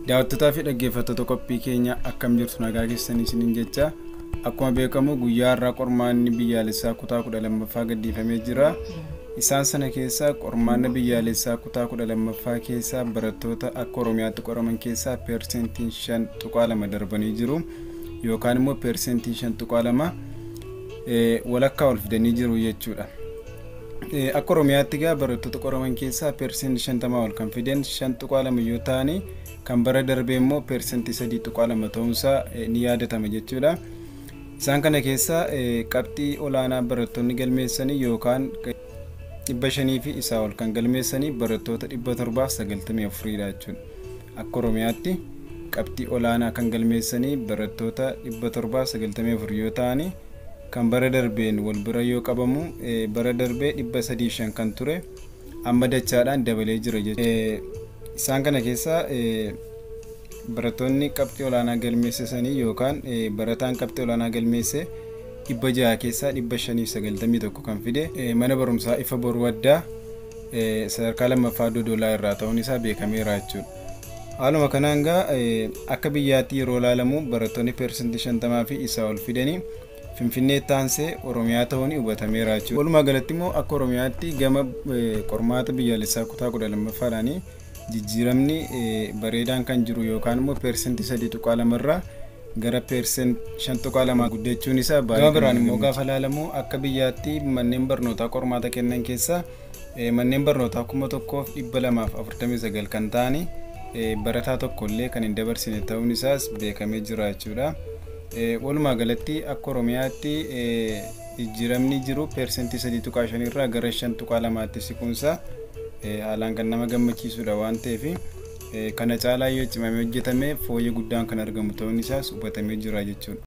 Daawwattootaa fi dhaggeeffattoota qophii keenya, akkam jirtu? Nagaa keessanii isiniin jecha. Akkuma beekamu, guyyaa har'aa qormaanni biyyaalessaa kutaa 12ffaa gadhiifamee jira. Isaan sana keessaa, qormaanni biyyaalessaa kutaa 12ffaa keessaa barattoota akka Oromiyaatti qoraman keessaa persentiin 5.2 darbanii jiru, yookaan immoo persentiin 5.2 walakkaa ol fidanii jiru jechuudha. Akka Oromiyaatti gaa barattoota qoraman keessaa persentii 50 ol kan fidan 5.2 yoo ta'ani, kan bara darbee immoo persentii 3.2 ta'uunsaa ni yaadatama jechuudha. Isaan kana keessaa qabxii olaanaa barattoonni galmeessanii yookaan 500 fi isaa ol kan galmeessanii barattoota 794dha jechuudha. Akka Oromiyaatti qabxii olaanaa kan galmeessanii barattoota 794 yoo ta'ani, kan bara darbeen wal bira yoo qabamu bara darbee 305 kan ture amma dachaadhaan dabalee jira jechuudha. Isaan kana keessaa barattoonni qabxii olaanaa galmeessisanii yookaan barataan qabxii olaanaa galmeesse 600 keessaa 591 kan fide mana barumsaa Ifa Boruu Addaa sadarkaa lammaffaa Dodolaa irraa ta'uun isaa beekameera jechuudha. Haaluma kanaan gaa akka biyyaatti yeroo ilaalamu barattoonni persentii 50 fi isaa ol fidanii Finfinnee taansee Oromiyaa ta'uun hubatameera jechuudha. Walumaa galatti immoo akka Oromiyaatti gama qormaata biyyaalessaa kutaa 12ffaadhaanii jijjiiramni bareedaan kan jiru yookaan immoo persentii 3.2 irraa gara percent 5.2 guddachuun isaa baay'ee. Gama biraan immoo gaafa ilaalamu, akka biyyaatti manneen barnootaa qormaata kennan keessaa manneen barnootaa 1249 kan ta'ani barataa tokko illee kan hin dabarsine ta'uun isaas beekamee jira jechuudha. Walumaa galatti akka Oromiyaatti jijjiiramni jiru persentii 3.5 irraa gara 5.2tti siquunsaa haalaan kan nama gammachiisudha waan ta'eef, kana caalaa yoo cimamee hojjetame fooyyee guddaan kan argamu ta'uun isaas hubatamee jira jechuudha.